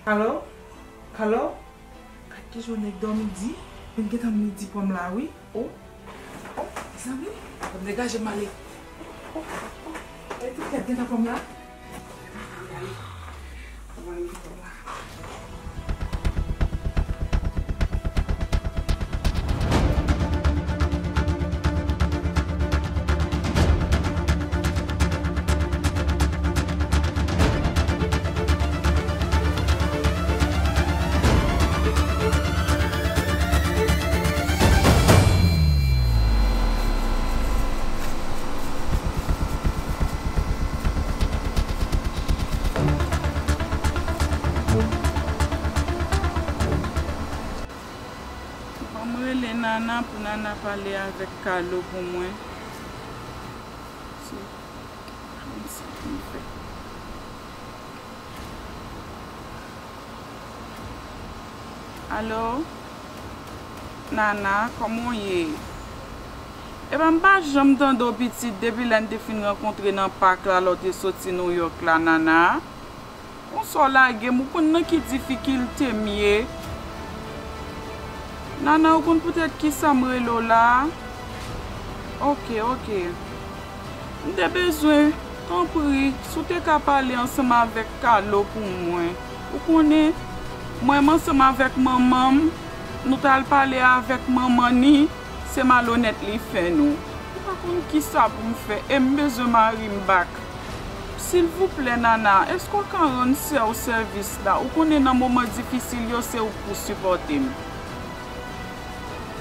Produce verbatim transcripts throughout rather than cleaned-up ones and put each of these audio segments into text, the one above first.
Alo? Alo? Gad kijan nèg dòmi di, men gentan midi pòm la wi. O, o, mezanmi, fò m degaje m ale. O, o, o, e ti kèt gentan pòm la. Gade, gade, gade. Fò m ale pòm la. Ban m rele Nana pou Nana pale avèk Kalo pou mwen. Jwenn sa pou m fè. Alo? Nana, kòman w ye? Epa, m pa janm tande w pitit depi lè n te fin rankontre nan pak la lè w te soti Nouyòk la, Nana. Konsa w lage m, ou konn nan ki difikilte m ye. Nana, ou konn poutèt kisa m rele w la a? Oke, oke. M te bezwen, tanpri, si w te ka pale ansanm avèk Kalo pou mwen. Ou konnen, mwen menm ansanm avèk manman m, nou t al pale avèk manman ni, se malonèt li fè nou. M pa konn kisa pou m fè, e m bezwen mari m back. Silvouplè, Nana, èske w ka rann sè w sèvis la? Ou konnen nan moman difisil yo, se ou k pou sipòte m.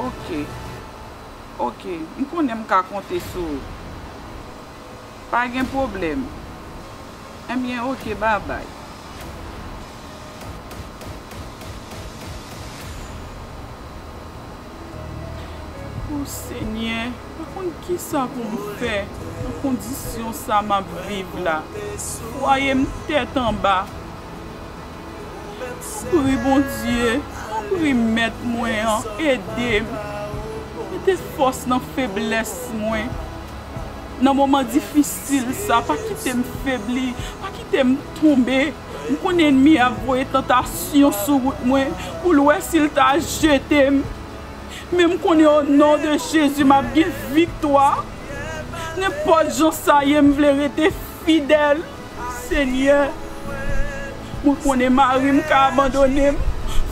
Oke. Oke, m konnen m ka konte sou ou. Pa gen pwoblèm. Ebyen, oke, babay. O Senyè, m pa konn kisa pou m fè nan kondisyon sa m ap viv la. Fwaye m tèt anba. Tanpri, Bondye, tanpri, Mèt mwen an, ede m. Mete fòs nan feblès mwen. Nan moman difisil sa, pa kite m febli, pa kite m tonbe. M konnen ènmi a ap voye tantasyon sou wout mwen pou l wè si l ta jete m. Men m konnen o non de Jezi m ap gen viktwa. Nenpòt jan sa ye, m vle rete fidèl. Senyè, mwen konnen mari m ka abandone m,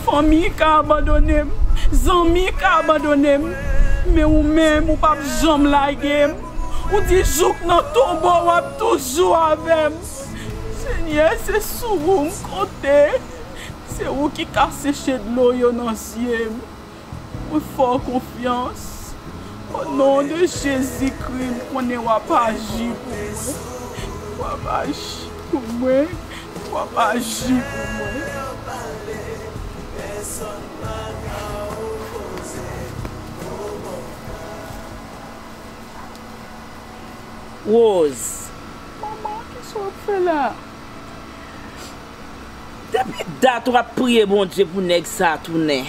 fanmi ka abandone m, zanmi ka abandone m, men ou menm, ou p ap janm lage m. Ou di jouk nan tonbo, w ap toujou avè m. Senyè, se sou ou m konte. Se ou ki ka seche dlo yo nan zye m. Mwen fè w konfyans. O non de Jezikri, m konnen w ap aji pou mwen. W ap aji pou mwen. W ap aji pou mwen. Rose. Manman, kisa w ap fè la? Depi dat w ap priye Bondye pou nèg sa a tounen,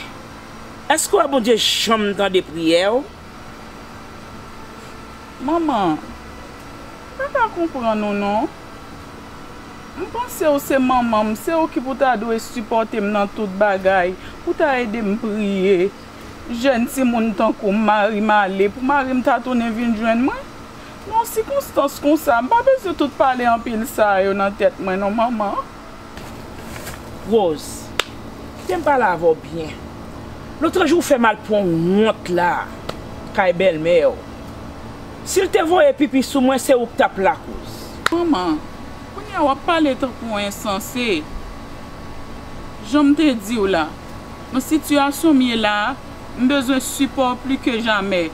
èske w wè Bondye janm tande priyè w? Manman, m pa ka konprann ou non. M panse w se manman m, se ou ki pou ta dwe sipòte m nan tout bagay, pou ta ede m priye. Jèn timoun tankou m, mari m ale, pou mari m ta tounen vin jwenn mwen? Nan yon sikonstans konsa, m pa bezwen tout pale anpil sa yo nan tèt mwen non, manman. Rose, kite m pale avè w byen. Lotrejou w fè m al pran wont la, kay bèlmè w. Si l te voye pipi sou mwen, se ou k t ap lakoz. Manman, kounye a w ap pale tankou yon ensanse. Jan m te di w la, nan sitiyasyon m ye la a, m bezwen sipò w pli ke jamè.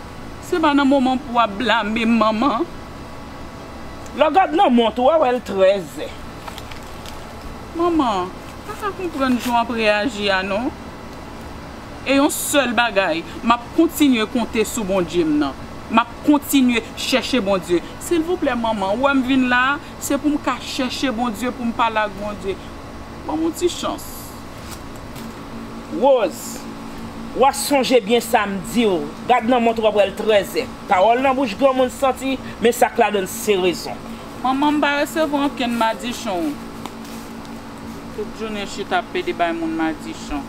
Se pa nan moman pou w ap blame m, manman. Lè w gad nan mont ou, w a wè l trèzè. Manman, m pa ka konprann jan w ap reyaji a non. E yon sèl bagay, m ap kontinye konte sou Bondye m nan. M ap kontinye chèche Bondye. Silvouplè, manman, ou wè m vin la a, se pou m ka chèche Bondye, pou m pale ak Bondye. Ban m yon ti chans. Rose, w a sonje byen sa m di w. Gad nan mont ou, w ap wè l trèzè. Pawòl nan bouch granmoun santi, men sa k ladan l se rezon. Manman, m pa resevwa okenn madichon. Tout jounen chita ap pede bay moun madichon.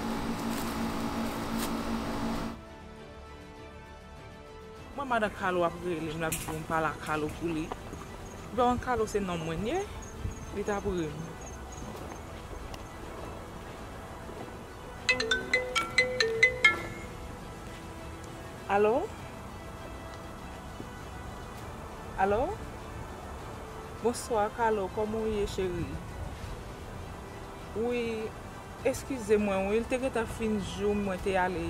Mwen, madan Kalo ap rele m, l ap di m pale a Kalo pou li. Bon, Kalo se nonm mwen ye, li t ap rele m. Alo? Alo? Bonswa, Kalo, kòman w ye, cheri? Wi, eskize mwen, wi, l te gentan fin jou m, mwen te ale.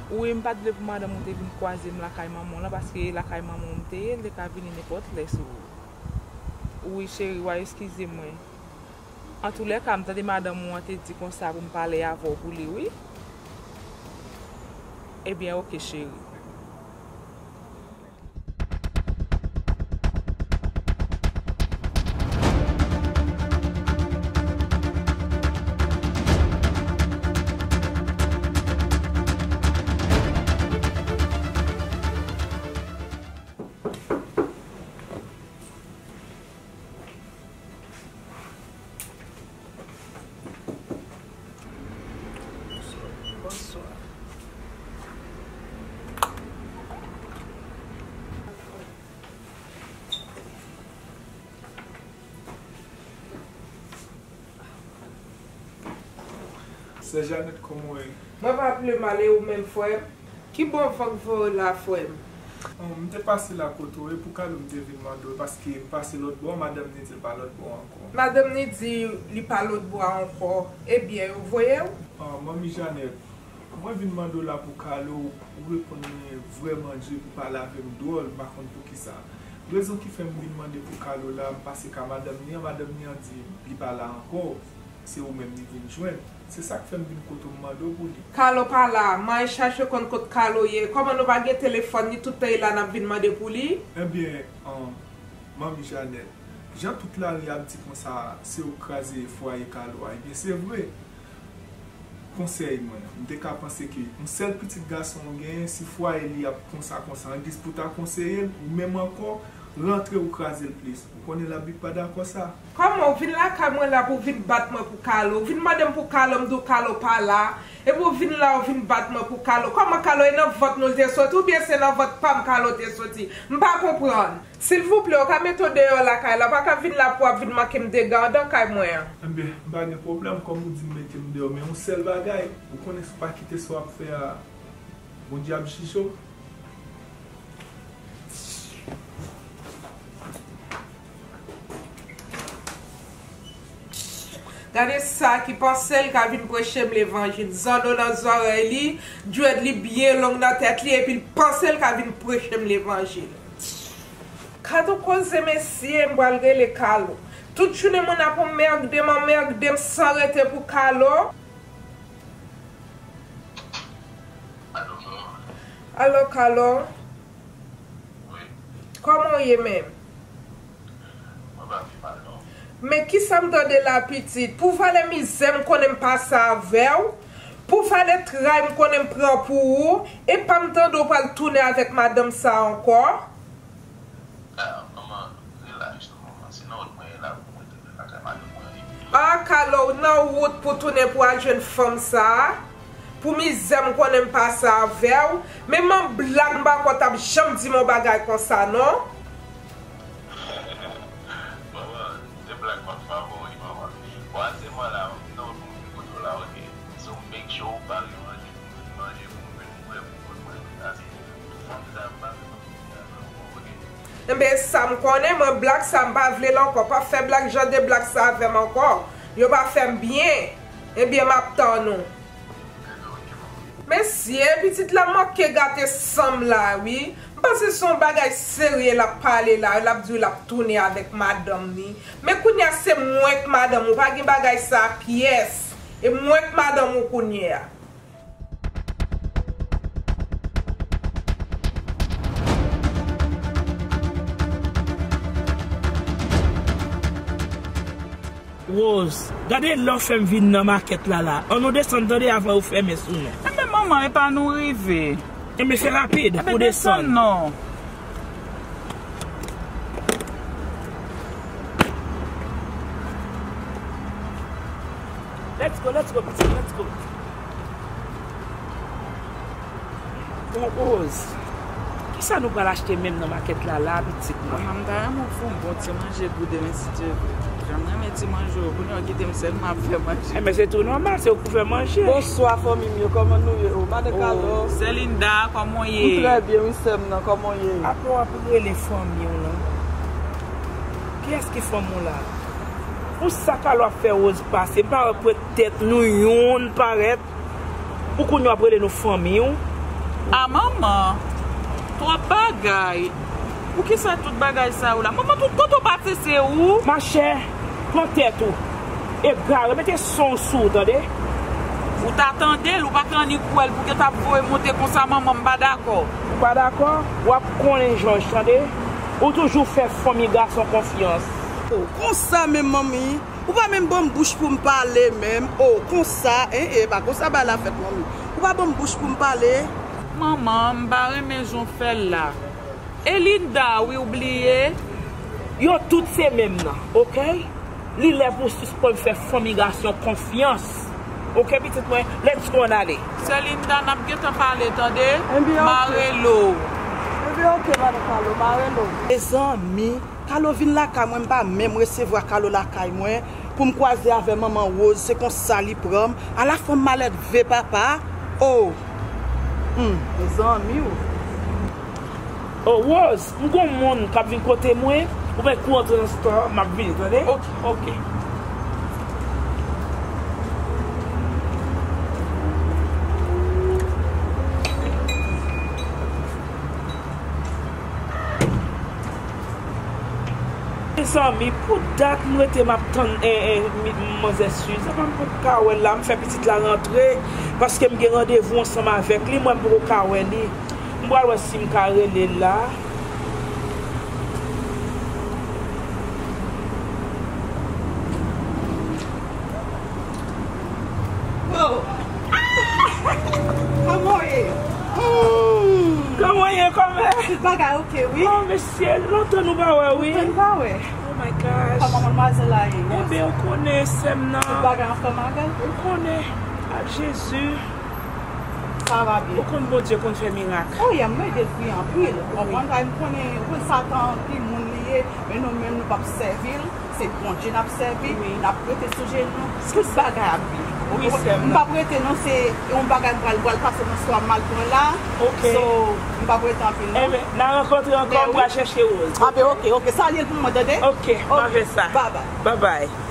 Wi, m pa t vle pou madanm ou te vin kwaze m lakay manman w lan, paske lakay manman w m te ye, l te ka vini nenpòt lè sou ou. Wi, cheri, w a eskize mwen. Antoulèka, m tande madanm ou an te di konsa pou m pale avè w pou li, wi. Ebyen, oke, cheri. Bonswa. Sè Janèt, kòman w ye? Mwen pa pi mal, e ou menm, frè m? Ki bò van k voye w la, frè m? Bon, m te pase la kote w, e pou Kalo m te vin mande w, paske m pase lòt bò, madanm ni di l pa lòt bò ankò. Madanm ni di li pa lòt bò ankò. Ebyen, yo voye w? Ah, Manmi Janèt, mwen vin mande w la pou Kalo, ou reponn mwen vrèman di pou pale avè m dwòl, m pa konn poukisa. Rezon ki fè m vin mande pou Kalo la, m pase ka madanm ni an, madanm ni an di li pa la ankò. Se ou menm li vin jwenn. Se sa k fè m vin kote w m mande w pou li. Kalo pa la. M al chache konn kot Kalo ye. Kòman nou pa gen telefòn ni tout tan e la n ap vin mande pou li? Ebyen, an, Manmi Janèt, jan tout lari ap di konsa, se ou k kraze fwaye Kalo a. Ebyen, se vre. Konsèy mwen, m te ka panse ke yon sèl pitit gason w genyen, si fwaye li ap konsa, konsa, angiz pou w ta konseye l, ou menm ankò, rantre ou kraze l plis. Ou konnen Labib pa dakò sa. Kòman w vin lakay mwen la pou w vin bat mwen pou Kalo? W vin mande m pou Kalo, m di w Kalo pa la. Epi w vin la, w vin bat mwen pou Kalo. Kòman Kalo e nan vant nou l te soti, oubyen se nan vant pa m Kalo te soti? M pa konprann. Silvouplè, w ka mete w deyò lakay la, w pa ka vin la pou w ap vin manke m dega anndan kay mwen an. Enben, m pa gen pwoblèm, kòm ou di m mete m deyò, men yon sèl bagay, ou konnen si w pa kite sa w ap fè a, Bondye ap jije w. Gade sa ki panse l ka vin preche m levanjil. Zanno nan zòrèy li, dwèt li byen long nan tèt li, epi l panse l ka vin preche m levanjil. Gad yon koze, mesye, m pral rele Kalo. Tout jounen moun ap anmègde m, anmègde m san rete pou Kalo. Alo, manman. Alo, Kalo. Wi. Kòman w ye menm? Mwen pa pi mal, non. Men kisa m tande la, pitit? Pou valè mizè m konnen m pase avè w, pou valè tray m konnen m pran pou ou, e pa m tande w pral tounen avèk madanm sa a ankò? Ah, manman, relax non, manman. Se nan wout mwen ye la pou mwen tounen lakay madanm mwen, wi. Ah, Kalo, w nan wout pou tounen pou al jwenn fanm sa a? Pou mizè m konnen m pase avè w? Men manm blag, m pa kwè w t ap janm di m yon bagay konsa, non. Manman, se blag m ap fè avè w, wi, manman. Bon, aktyèlman la, m nan wout pou m vin kote w la, oke? So, make sure w pare manje pou m vin manje, pou m vin bwè, pou m konn manje. Fanm sa a, m pa vle fanm sa a, oke? Enben, sa m konnen, mwen blag sa m pa vle l ankò. Pa fè blag, jan de blag sa avè m ankò. Yo pa fè m byen. Enben, m ap tann ou. Mesye, pitit la manke gate san m la, wi. M panse se yon bagay serye l ap pale la, l ap di w l ap tounen avèk madanm li. Men kounye a se mwen k madanm ou, pa gen bagay sa pyès. E mwen k madanm ou kounye a. Rose, gade lè w fè m vin nan makèt la la. Ann nou desann tande avan yo fèmen sou nou. Enben manman, e pa nou rive. Enben fè rapid pou desann. Enben desann non. Let's go, let's go, pitit, let's go. Bon, Rose, kisa nou pral achte menm nan makèt la, la, pitit mwen? Manman, m ta renmen w fè yon bon ti manje pou demen, si Dye vle. Jan m renmen ti manje w, kounye a w kite m sèl, m ap fè manje. Enben, se tou nòmal, se ou ki fè manje. Bonswa, fanmi m yo, kòman nou ye? O, madan Kalo. Selinda, kòman w ye? M trè byen, wi, sè m nan, kòman w ye? Apre w ap rele fanmi w lan. Kiyès ki fanmi w la? Pou sa Kalo ap fè Rose pase, m pa wè pwent tèt nou youn parèt. Pou kounye w ap rele nou fanmi w. A manman, twòp bagay. Poukisa tout bagay sa yo la? Manman, tout kote w pase se ou. Machè, pran tèt ou. Egare, mete son w sou ou, tande? Ou ta tande l, ou pa t annik wè l pou ke t ap voye monte konsa, manman, m pa dakò. Ou pa dakò? W ap konnen jòj, tande? Ou toujou fè fanmi gason konfyans. O, konsa menm, manmi? Ou pa menm ban m bouch pou m pale menm. O, konsa, en, e pa konsa bagay la fèt, manmi. Ou pa ban m bouch pou m pale. Manman, m pa renmen jan w fè l la. E Linda, wi, ou bliye? Yo tout se menm nan, oke? Li lè pou w sispann fè fanmi gason konfyans. Oke, pitit mwen, let's go, ann ale. Sè Linda, n ap gentan pale, tande? Ebyen, oke. M a rele w. Ebyen, oke, madan Kalo, m a rele w. Mezanmi, Kalo vin lakay mwen, m pa menm resevwa Kalo lakay mwen, pou m kwaze avè manman Rose, se konsa li pran m. Ala fanm malèdve, papa. O! Hmm, mezanmi o. O, Rose, m gon moun k ap vin kote mwen, ou mèt kou antre nan store, m ap vini, tande? Oke. Oke. Mezanmi, pou dat m rete m ap tann, eh, eh, mi-, manzè Suzan, m poko ka wè l la, m fè pitit la rantre, paske m gen randevou ansanm avèk li, mwen m poko ka wè li. M pral wè si m ka rele l la. Oh. Kòman w ye? Hmm. Kòman w ye, kòmè? Tout bagay oke, wi. Oh, mesye, lontan nou pa wè, wi. Lontan nou pa wè. Oh my gosh. Kòman madmwazèl la ye? Enben, ou konnen, sè m nan. Tout bagay anfòm avè l? Ou konnen. Ak Jezi. Sa va byen. Ou konn Bondye konn fè mirak. Oh, yeah, m ede l priye anpil. Ou konprann? Paske m konnen, ou konn Satan, anpil moun li ye. Men nou menm, nou p ap sèvi l. Se Bondye n ap sèvi, wi, n ap rete sou jenou, tout bagay ap byen. Wi, sè m. M p ap rete non, se yon bagay m pral, pral pase nan swa m al pran la. Oke. So, m p ap rete anpil non. Enben, n a rankontre ankò, m pral chèche Rose. Enben, oke, oke. Salye l pou mwen, tande? Oke, m a fè sa. Bye bye. Bye bye.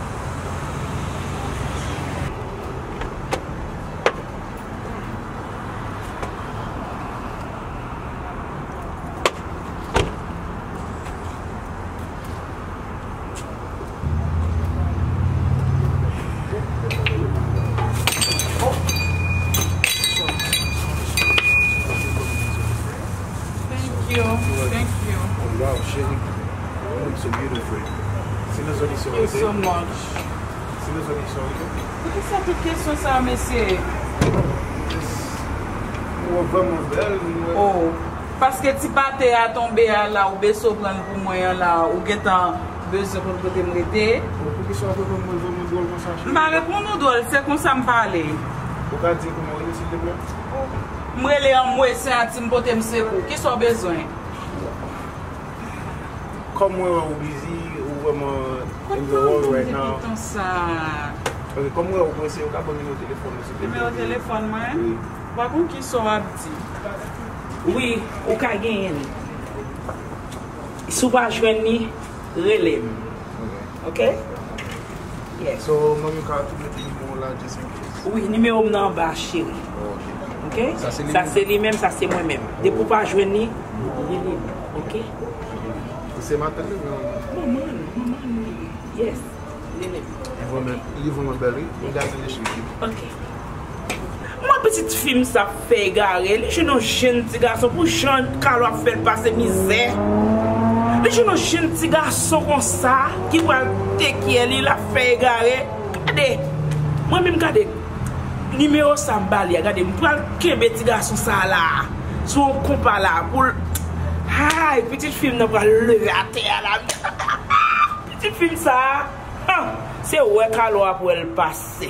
Thank you. Thank you. Oh, wow, chérie. You look so beautiful. Thank you so much. Poukisa tout kesyon sa a, mesye? Ou vrèman bèl, wi. Oh, paske ti pate a tonbe a la, ou beso pran l pou mwen an la, ou gentan bezwen konn kote m rete. Poukisa w ap reponn mwen vrèman dwòl konsa, cheri? M pa reponn ou dwòl, se konsa m pale. Ou ka di kòman w rele, silteplè? M rele Anmwe, se Ati m pote m sekou. Kisa w bezwen? Kòm mwen wè ou busy, ou vrèman in the world right now. Kot m tande piton sa? Ok, kòm mwen wè ou prese, ou ka ban m nimewo telefòn ou, silteplè? Nimewo telefòn mwen? Wi. Ou pa konn kisa w ap di. Wi, ou ka genyen li. Si w pa jwenn li, rele m. Ok. Ok? Yes. So, manmi ka tou mete nimewo w la, just in case. Wi, nimewo m nan anba, cheri. Oh, ok. Ok? Sa se li menm? Sa se li menm, sa se mwen menm. Depi w pa jwenn li, rele m. Ok? Ou se matant li, non? Manman l, manman l, wi. Yes. Rele m. Li vrèman, li vrèman bèl, wi. Yon gade li cheri. Ok. Mwen pitit fi m sa ap fè egare, li jwenn yon jenn ti gason pou jan Kalo ap fè l pase mizè. Li jwenn yon jenn ti gason konsa ki pral take care li, l ap fè egare. Gade, mwen menm gade nimewo sa m ba li a, gade m pral kenbe ti gason sa la sou yon konpa la pou l, ay, pitit fi m nan pral leve atè a la. Pitit fi m sa, han, se wè Kalo ap wè l pase.